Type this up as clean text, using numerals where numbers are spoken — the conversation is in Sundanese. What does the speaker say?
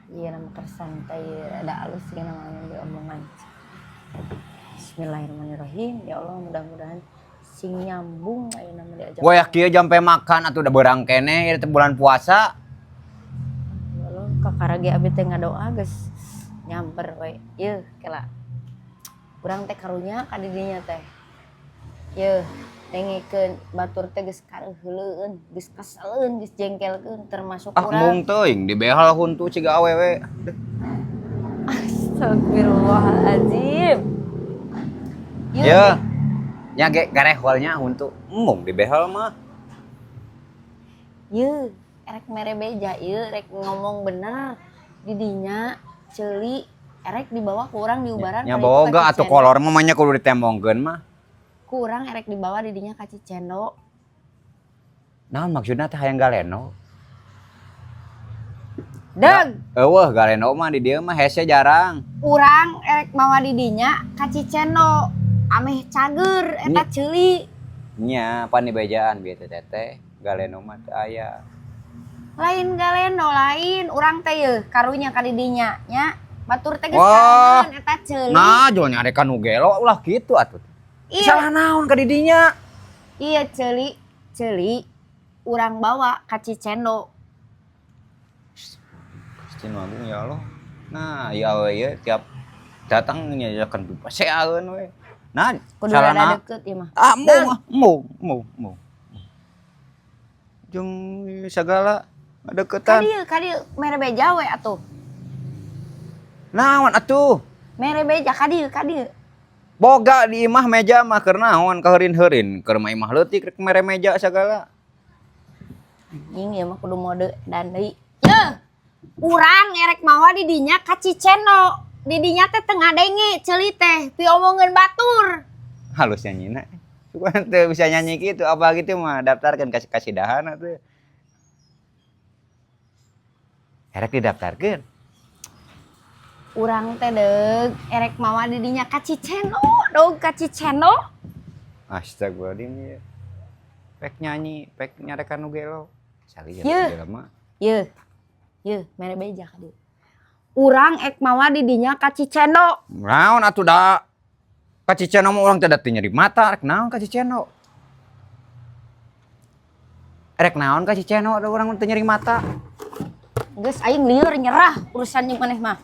Iya, nama keur santai ada alus sih namanya di omongan. Bismillahirrahmanirrahim. Ya Allah, mudah-mudahan sing nyambung ayeuna mah diajak. Wah, kieu jampe makan atuh, udah berang keneh ieu teh bulan puasa. Ya Allah, kakara ge abi teh ngadoa geus nyamper we. Yeuh, kela. Urang teh karunya ka didinya teh. Yeuh, dengekeun batur teh geus kareuheuleun, geus keseleun, geus jengkelkeun, termasuk Ah, urang. Embung teuing dibehal huntu ciga awewe. Astagfirullahaladzim. Yeuh, Ya. Nya ge gareholnya huntu. Embung dibehal mah. Yeuh, erek mere beja ieu, rek ngomong bener. Didinya ceuli erek dibawa ku urang diubaran Nya ka ditu ka boga atuh Cicendo. Kolor mah nya kudu ditembongkeun mah. Ku urang erek dibawa didinya ka Cicendo. Naon maksudna teh hayang galendo? Deg, Eueuh, galendo mah di dieu mah hese jarang. Urang erek mawa didinya ka Cicendo. Ameh cager eta ceuli. Nya pan dibejaan bieu teh teteh galendo mah teu aya. Lain galendo, lain. Urang teh yeuh karunya ka didinya nya. Batur teh geus Wah. kangen eta ceuli. Nah, jual nyarekan nu gelo ulah kitu atuh. Iya, Salah naon ka didinya? Iya, ceuli, ceuli urang bawa ka Cicendo. Gusti nu Agung, ya Allah. Nah, ieu awe ieu tiap datang nyajakan pipaseaeun we. Nah, Kudu salah rada deket ieu mah. Ah, embung, ah, embung, embung, embung. Jeung sagala Ka deketan. dieu, ka dieu mere beja we atuh. Naon atuh? Mere beja ka dieu, ka dieu. Boga di imah meja mah, keur naon kaheurin-heurin, keur mah imah leutik rek mere meja sagala. Anjing, ieu mah kudu mode dan deui. Yeuh. Urang erek mawa di dinya ka Cicendo. Di dinya teh teu ngadenge ceuli teh piomongeun batur. Halus nyanyina. Cuman teu bisa nyanyi gitu, apa gitu mah daftarkan kasih kasidahan atuh. Erek didaftarkeun. Urang teh, deug, erek mawa di dinya ka Cicendo, dog, ka Cicendo. Astagfirullahaladzim ya. Pek nyanyi, pek nyarekan nu gelo. Sali Yeuh. ya mah. Yeuh. Yeuh, mere beja ka dieu. Urang ek mawa di dinya ka Cicendo. Naon atuh da? Ka Cicendo mah urang teh da teu nyeri mata, rek naon ka Cicendo? Rek naon ka Cicendo da urang teu nyeri mata? Geus, aing lieur, nyerah urusan jeung maneh mah.